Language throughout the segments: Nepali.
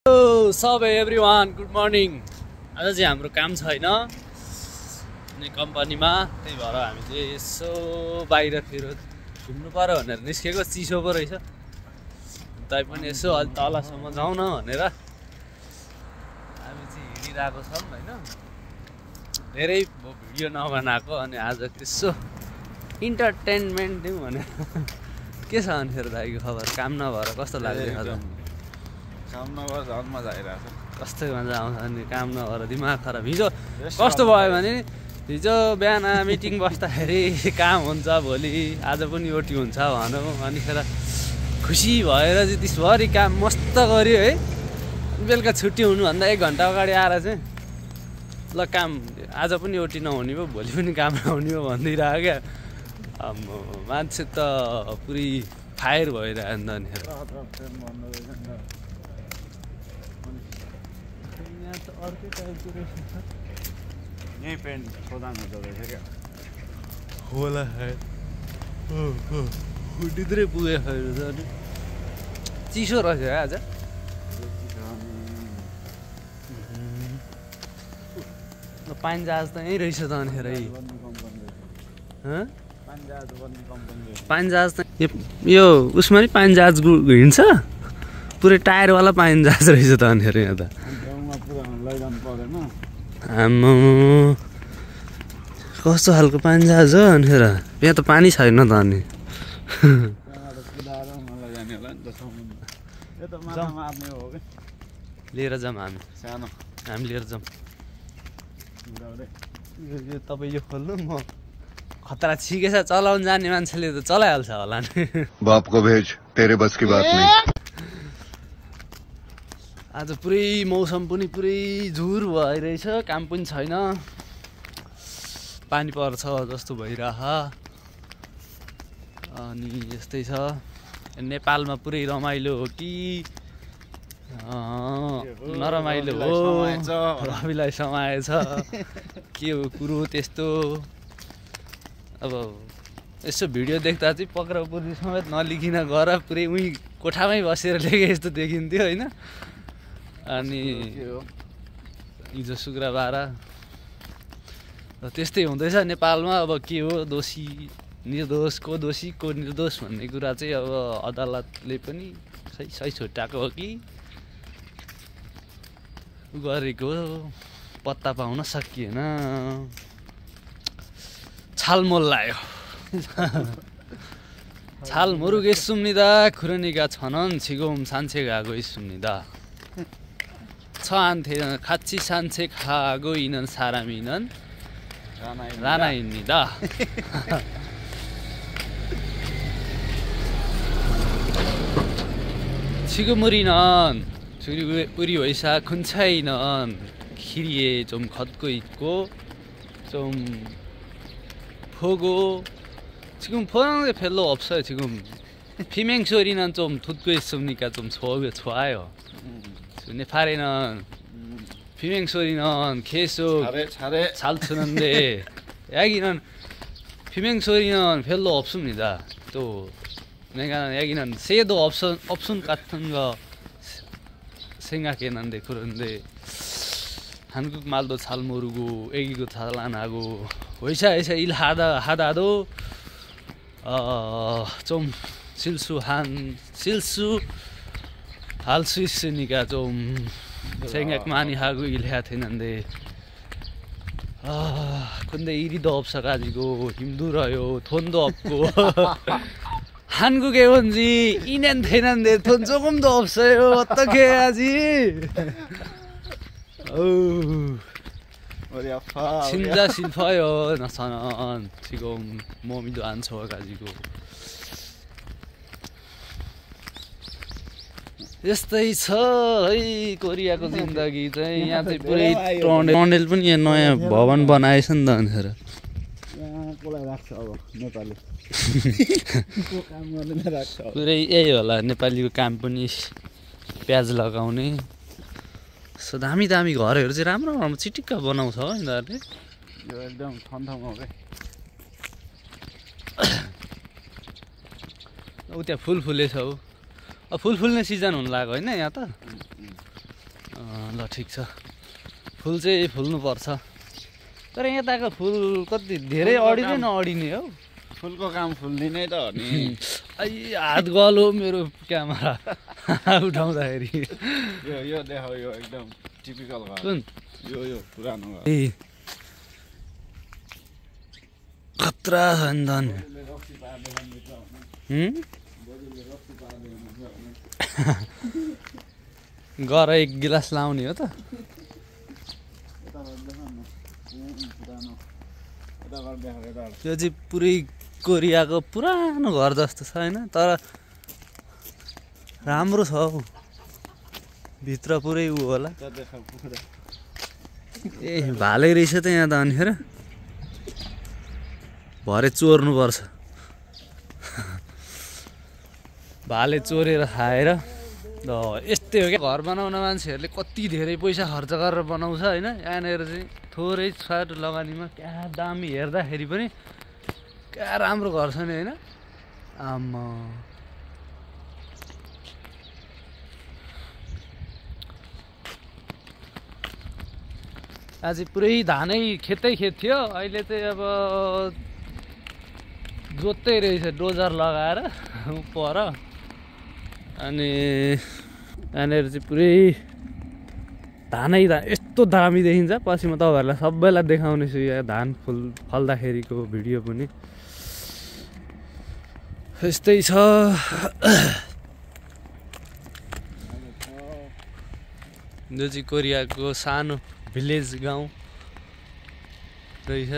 हेलो सबै एभ्रिवान, गुड मर्निङ। आज चाहिँ हाम्रो काम छैन अनि कम्पनीमा, त्यही भएर हामी चाहिँ यसो बाहिरतिर घुम्नु पर्यो भनेर निस्केको। चिसो पो रहेछ, तै पनि यसो अलि तलसम्म जाउँ न भनेर हामी चाहिँ हिँडिरहेको छौँ होइन। धेरै भिडियो नबनाएको अनि आज यसो इन्टरटेनमेन्ट दिउँ भनेर। के छ अनि फेरि दाइको खबर? काम नभएर कस्तो लाग्दैछ? काम नभएर झन् मजा आइरहेको छ। कस्तो मजा आउँछ अनि काम नभएर दिमाग खराब। हिजो कस्तो भयो भने हिजो बिहान मिटिङ बस्दाखेरि काम हुन्छ, भोलि आज पनि ओटी हुन्छ भनौँ, अनि फेरि खुसी भएर चाहिँ त्यसभरि काम मस्त गऱ्यो है। बेलुका छुट्टी हुनुभन्दा 1 घन्टा अगाडि आएर चाहिँ ल काम आज पनि ओटी नहुने भयो, भोलि पनि काम नहुने भयो भनिदिइरहेको क्या। मान्छे त पुरै फायर भइरहेको नि त। अनि अर्कै टाइपको रहेछ। यहीँ पेन्ट खोदान हुँदो रहेछ क्या होला निद्रै पुगेको अनि चिसो रहेछ आज। पानी जहाज त यहीँ रहेछ त अनि फेरि पानी जहाज त यो उसमा नि पानी जहाज हिँड्छ, पुरै टायरवाला पानी जहाज रहेछ त अनि फेरि यहाँ त। आम्मा कस्तो खालको पानी जहाज हो अनि फेरि यहाँ त पानी छैन त। अनि लिएर जाऊँ हामी लिएर जाऊँ। तपाईँ यो खोल्नु, म खतरा छिकेछ। चलाउनु जाने मान्छेले त चलाइहाल्छ होला नि। बाप को भेज, तेरे बस की बात नहीं। आज पुरै मौसम पनि पुरै झुर भइरहेछ, काम पनि छैन, पानी पर्छ जस्तो भइरह। अनि यस्तै छ। नेपालमा पुरै रमाइलो हो कि नरमाइलो हो? रविलाई समाएछ के हो कुरो त्यस्तो। अब यसो भिडियो देख्दा चाहिँ पक्रापुर्जी समेत नलिकिन गएर पुरै उहीँ कोठामै बसेर लेखे जस्तो देखिन्थ्यो होइन। अनि हिजो शुक्रबार त्यस्तै हुँदैछ नेपालमा। अब के हो दोषी निर्दोष, को दोषी को निर्दोष भन्ने कुरा चाहिँ अब अदालतले पनि सही छुट्याएको हो कि गरेको पत्ता पाउन सकिएन। छालमोल लाग्यो। छाल मुरुगेसुम्निदा खुरनिगा छनन छिगोम सान्छे गागो सुम्निदा छान्थे खाची सान्छे खागो इनन सारामिनन राना इन्निदा। छिगोमुरिनन 우리 회사 근처에는 길이에 좀 걷고 있고 좀 보고 지금 보는 게 별로 없어요. 지금 비명 소리는 좀 듣고 있으니까 좀 좋아요. 네팔에는 비명 소리는 계속 잘 트는데 여기는 비명 소리는 별로 없습니다. 또 내가 여기는 새도 없음 같은 거 생각했는데 그런데 한국 말도 잘 모르고 애기도 잘 안 하고 회사에서 일하다도 좀 실수할 수 있으니까 좀 생각 많이 하고 일해야 되는데 근데 일이도 없어가지고 힘들어요. 돈도 없고 한국에 온 지 2년 되는데 돈 조금도 없어요. 어떻게 해야지? 머리 아파. 진짜 슬퍼요. 저는 지금 몸이도 안 좋아가지고. यस्तै छ है कोरियाको जिन्दगी चाहिँ। यहाँ चाहिँ पुरै टनेल पनि यहाँ नयाँ भवन बनाएछ नि त भनेर। कसलाई राख्छ अब नेपाली पुरै यही होला नेपालीको काम पनि, प्याज लगाउने। सो दामी दामी घरहरू चाहिँ राम्रो राम्रो चिटिक्क बनाउँछ हो यिनीहरूले। यो एकदम ठन्ठाउँ हो क्या। ऊ त्यहाँ फुल फुलेछ हौ। फुल फुल्ने सिजन हुन लाग्यो होइन यहाँ त। ल ठिक छ फुल चाहिँ फुल्नुपर्छ तर यताको फुल कति धेरै अडिने नअडिने हौ फुलको काम फुल्दिनै त हो नि आई हात गलो मेरो क्यामेरा उठाउँदाखेरि यो देखाउ यो एकदम टिपिकल घर कुन यो पुरानो घर ए खतरा खन्दन गर एक गिलास लाउने हो त यो चाहिँ पुरै कोरियाको पुरानो घर जस्तो छ होइन तर राम्रो छ हौ भित्र पुरै ऊ होला ए भालै रहेछ त यहाँ त अनिखेर भरे चोर्नुपर्छ भाले चोरेर खाएर ल यस्तै हो क्या घर बनाउन मान्छेहरूले कति धेरै पैसा खर्च गरेर बनाउँछ होइन यहाँनिर चाहिँ थोरै छाट लगानीमा क्या दामी हेर्दाखेरि पनि क्या राम्रो घर छ नि होइन आम्मा आज पुरै धानै खेतै खेत थियो अहिले चाहिँ अब जोत्दै रहेछ डोजर लगाएर पर अनि यहाँनिर चाहिँ पुरै धानै यस्तो दामी देखिन्छ पछि म तपाईँहरूलाई सबैलाई देखाउने छु यहाँ धान फल्दाखेरिको भिडियो पनि यस्तै छ जो चाहिँ कोरियाको सानो भिलेज गाउँ रहेछ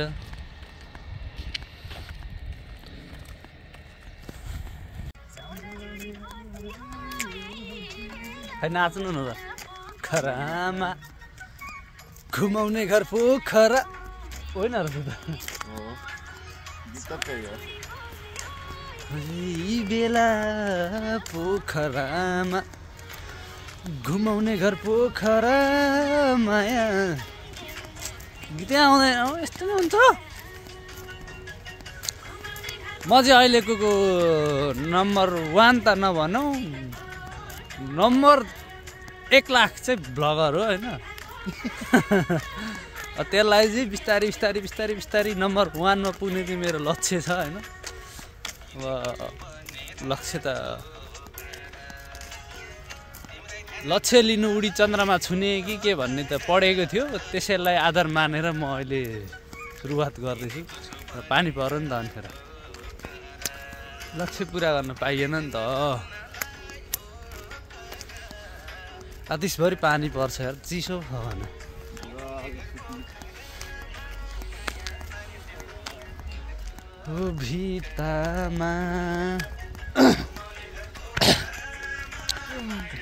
खै नाच्नु न त खरामा घुमाउने घर पोखरा होइन रहेछ त यी बेला पोखरामा घुमाउने घर पोखरा माया गीतै आउँदैन हो यस्तो नै हुन्छ म चाहिँ अहिलेको नम्बर 1 त नभनौँ नम्बर 1 लाख चाहिँ भ्लगर हो होइन त्यसलाई चाहिँ बिस्तारै बिस्तारै बिस्तारै बिस्तारै नम्बर 1 मा पुग्ने चाहिँ मेरो लक्ष्य छ होइन अब लक्ष्य त लक्ष्य लिनु उडी चन्द्रमा छुने कि के भन्ने त पढेको थियो त्यसैलाई आधार मानेर म अहिले सुरुवात गर्दैछु र पानी पर्यो नि त अन्खेर लक्ष्य पुरा गर्न पाइएन नि त रातिसभरि पानी पर्छ यार चिसो छ भने हो भित्तामा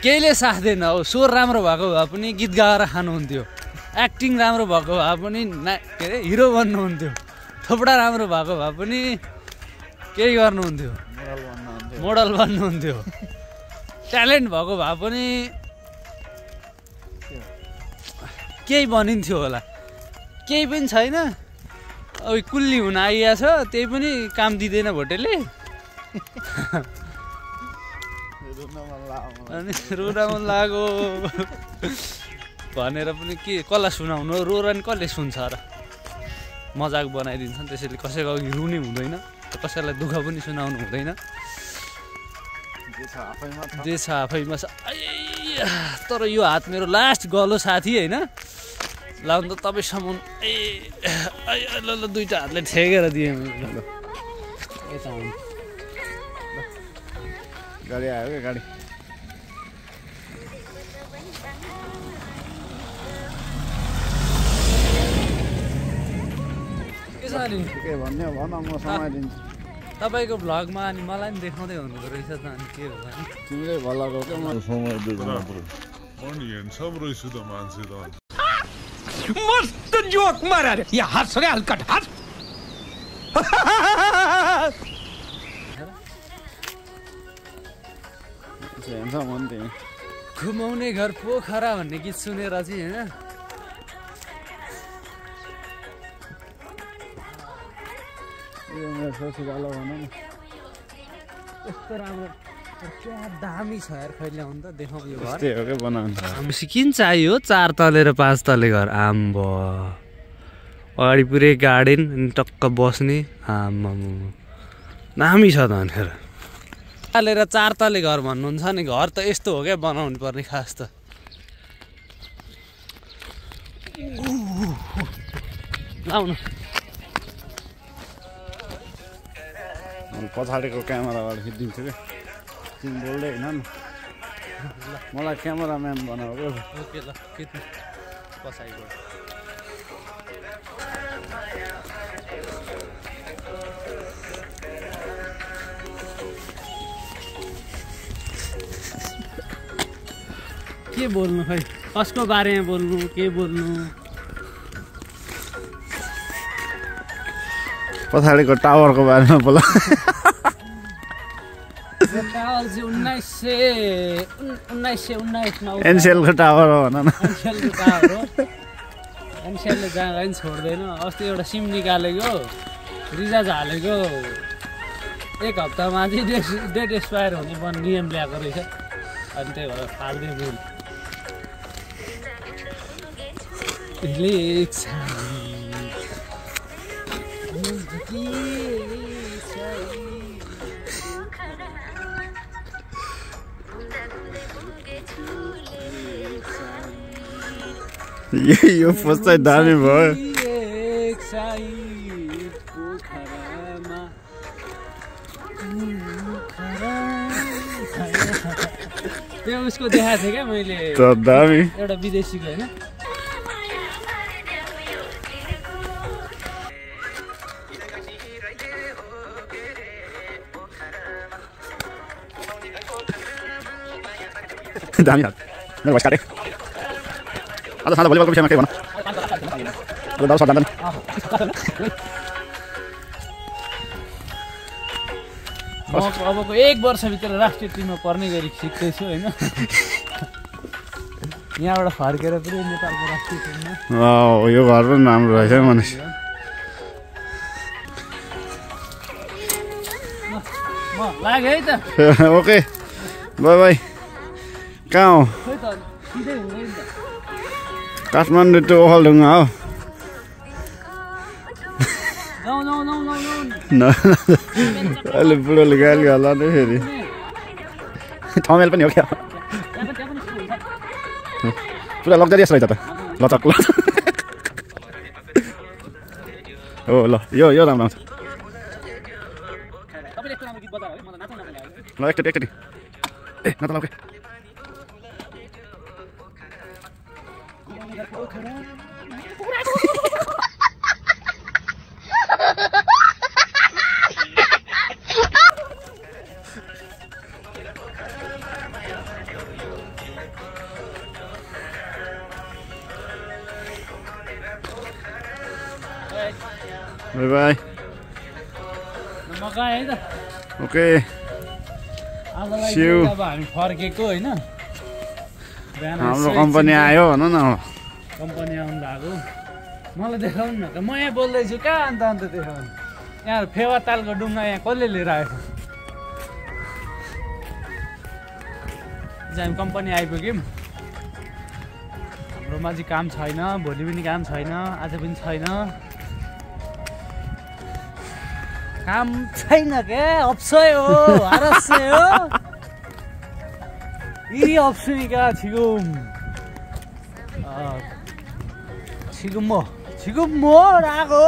केहीले साथ दिएन हो स्वर राम्रो भएको भए पनि गीत गाएर खानुहुन्थ्यो एक्टिङ राम्रो भएको भए पनि के अरे हिरो बन्नुहुन्थ्यो थोपडा राम्रो भएको भए पनि केही गर्नुहुन्थ्यो मोडल बन्नुहुन्थ्यो ट्यालेन्ट भएको भए पनि केही बनिन्थ्यो होला केही पनि छैन अब कुल्ली हुन आइया छ त्यही पनि काम दिँदैन भोटेले अनि रुन मन लाग्यो भनेर पनि के कसलाई सुनाउनु रोएर नि कसले सुन्छ र मजाक बनाइदिन्छन् त्यसैले कसैको अघि रुने हुँदैन कसैलाई दुःख पनि सुनाउनु हुँदैन जे छ आफैमा छ तर यो हात मेरो लास्ट गलो साथी होइन लाउनु त तपाईँसम्म ल दुईवटा हातले ठेकेर दिएँ यता गाडी आयो क्या गाडी के छ अनि के भन्ने भन म समय दिन्छु तपाईँको भ्लगमा अनि मलाई पनि देखाउँदै हुनुहुँदो रहेछ त अनि के होला नि तिमीले भलाको क्या म समय दिँदैन अनि हेन्डसम रहेछु त मान्छे त मस्त जोक मारा रे या हंस रे हलकट हंस हेर्छ मन त्यही घुमाउने घर पोखरा भन्ने गीत सुनेर चाहिँ होइन यो मेरो ससुरालो भन न यस्तो राम्रो क्या दामी छ यार खै ल्याउनु त देखाउँ यो घर त्यही हो के बनाउनु हामीसी किन चाहियो 4 तले र 5 तले घर आम्बो अगाडि पुरै गार्डन अनि टक्क बस्ने आम्मामु दामी छ त भनेर तले र 4 तले घर भन्नुहुन्छ नि घर त यस्तो हो क्या बनाउनु पर्ने खास त लाउनु पछाडिको क्यामेराबाट खिचिदिन्छु क्या तिमी बोल्दै होइन नि मलाई क्यामेराम्यान बनाऊ क्या ओके ल खिच्नु पछाडिबाट के बोल्नु खै कसको बारेमा बोल्नु के बोल्नु पछाडिको टावरको बारेमा बोल टावर चाहिँ 1919 एनसेलको टावर हो भन न एनसेलको टावर हो एनसेलले जहाँ पनि छोड्दैन अस्ति एउटा सिम निकालेको रिचार्ज हालेको 1 हप्तामा चाहिँ डेट एक्सपायर हुने नियम ल्याएको रहेछ अनि त्यही भएर फाल्दै बोल यो पोस्ट चाहिँ दामी भयो त्यो उसको देखाएको थिएँ क्या मैले दामी एउटा विदेशीको होइन दामी मेरो भोइस काटे आज साँझ भलिबलको विषयमा के भन दाउ सर्दा नि अबको 1 वर्षभित्र राष्ट्रिय टिममा पर्ने गरी सिक्दैछु होइन यहाँबाट फर्केर पुरै नेपालको राष्ट्रिय टिममा यो घर पनि राम्रो रहेछ मनिष म लाग्यो है त ओके बाई बाई कहाँ हो खै त सिधै हुँदैन त काठमाडौँ टु ओखलढुङ्गा हो अहिले बुढोले गाली होला नि फेरि ठमेल पनि हो क्या पुरा लग्जरियस रहेछ त लचक ल हो ल यो राम्रो आउँछ ल एकचोटि ए नत लौके बाई बाई मगाए है त ओके आजलाई See you. अब हामी फर्केको होइन हाम्रो कम्पनी आयो भन न कम्पनी आउनु भएको मलाई देखाउनु न त म यहाँ बोल्दैछु कहाँ अन्त देखाउनु यहाँ फेवा तालको डुङ्गा यहाँ कसले लिएर आएको हामी कम्पनी आइपुग्यौँ हाम्रोमा चाहिँ काम छैन भोलि पनि काम छैन आज पनि छैन काम छैन क्या अप्सय हो हरस्य हो यी अप्सनिका छिगुम छिगुम रागो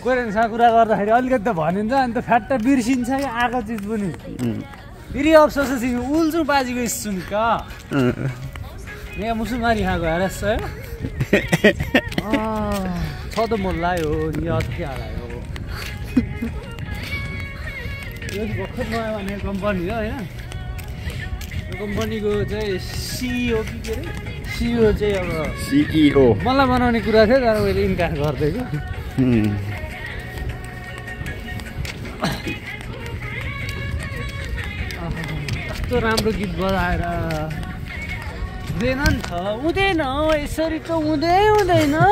कोरेनसँग कुरा गर्दाखेरि अलिकति त भनिन्छ अनि त फ्याट्ट बिर्सिन्छ क्या आएको चिज पनि फेरि अप्सस उल्चु बाजीको सुन का यहाँ मुसुमारी खाएको हरस्य छ त मोल्लायो नि के हालायो यो भर्खर नयाँ भने कम्पनी हो होइन यो कम्पनीको चाहिँ सिइओ कि के अरे सिइओ चाहिँ अब सिइओ मलाई बनाउने कुरा थियो तर मैले इन्कार गर्दैछु कस्तो राम्रो गीत बजाएर हुँदैन नि त हुँदैन यसरी त हुँदैन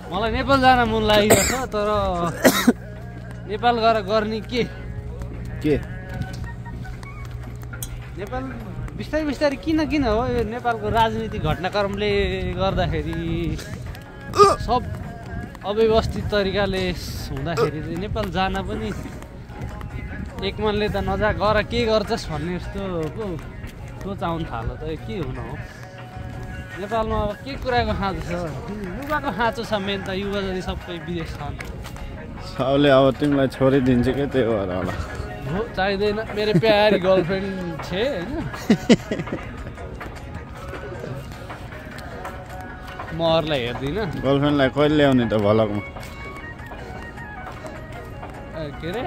मलाई नेपाल जान मन लागिरहेको छ तर नेपाल गएर गर्ने के नेपाल बिस्तारै बिस्तारै किन हो यो नेपालको राजनीतिक घटनाक्रमले गर्दाखेरि सब अव्यवस्थित तरिकाले हुँदाखेरि चाहिँ नेपाल जान पनि एक मनले त नजा गर के गर्छस् भन्ने जस्तो पो सोच आउनु थाल्यो त के हुन हो नेपालमा अब के कुराको खाँचो छ युवाको खाँचो छ मेन त युवा जति सबै विदेश छन् सबले अब तिमीलाई छोडिदिन्छ क्या त्यही भएर होला हो चाहिँदैन मेरो प्यारी गर्लफ्रेन्ड छे होइन म अरूलाई हेर्दिनँ गर्लफ्रेन्डलाई कहिले ल्याउने त भलकमा के अरे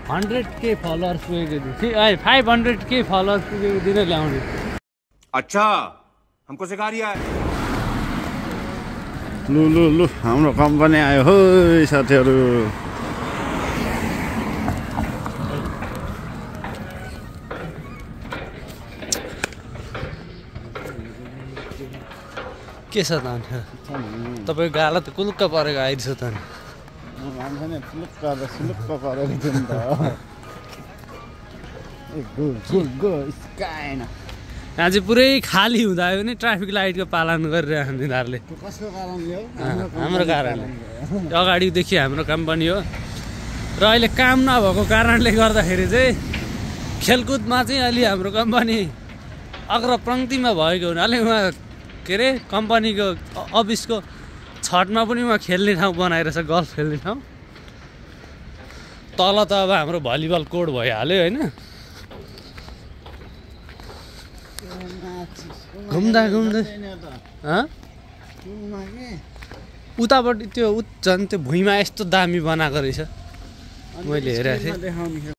100K फलोअर्स पुगेको दिन 500K फलोअर्स पुगेको दिन ल्याउने अच्छा हमको सिखा रिया है लु हाम्रो कम्पनी आयो हो साथीहरू के छ त अन्त तपाईँको गाला त कुलुक्क परेको आइरहेछ त मान्छे नै फुलुक्क परेको थियो नि त यहाँ चाहिँ पुरै खाली हुँदा पनि ट्राफिक लाइटको पालन गरिरहेको तिनीहरूले कसको कारणले हो हाम्रो कारणले अगाडिदेखि हाम्रो कम्पनी हो र अहिले काम नभएको कारणले गर्दाखेरि चाहिँ खेलकुदमा चाहिँ अलि हाम्रो कम्पनी अग्रपङ्क्तिमा भएको हुनाले उहाँ के अरे कम्पनीको अफिसको छतमा पनि उहाँ खेल्ने ठाउँ बनाइरहेछ गल्फ खेल्ने ठाउँ तल त अब हाम्रो भलिबल कोर्ट भइहाल्यो होइन घुम्दा उतापट्टि त्यो झन् त्यो भुइँमा यस्तो दामी बनाएको रहेछ मैले हेरेको थिएँ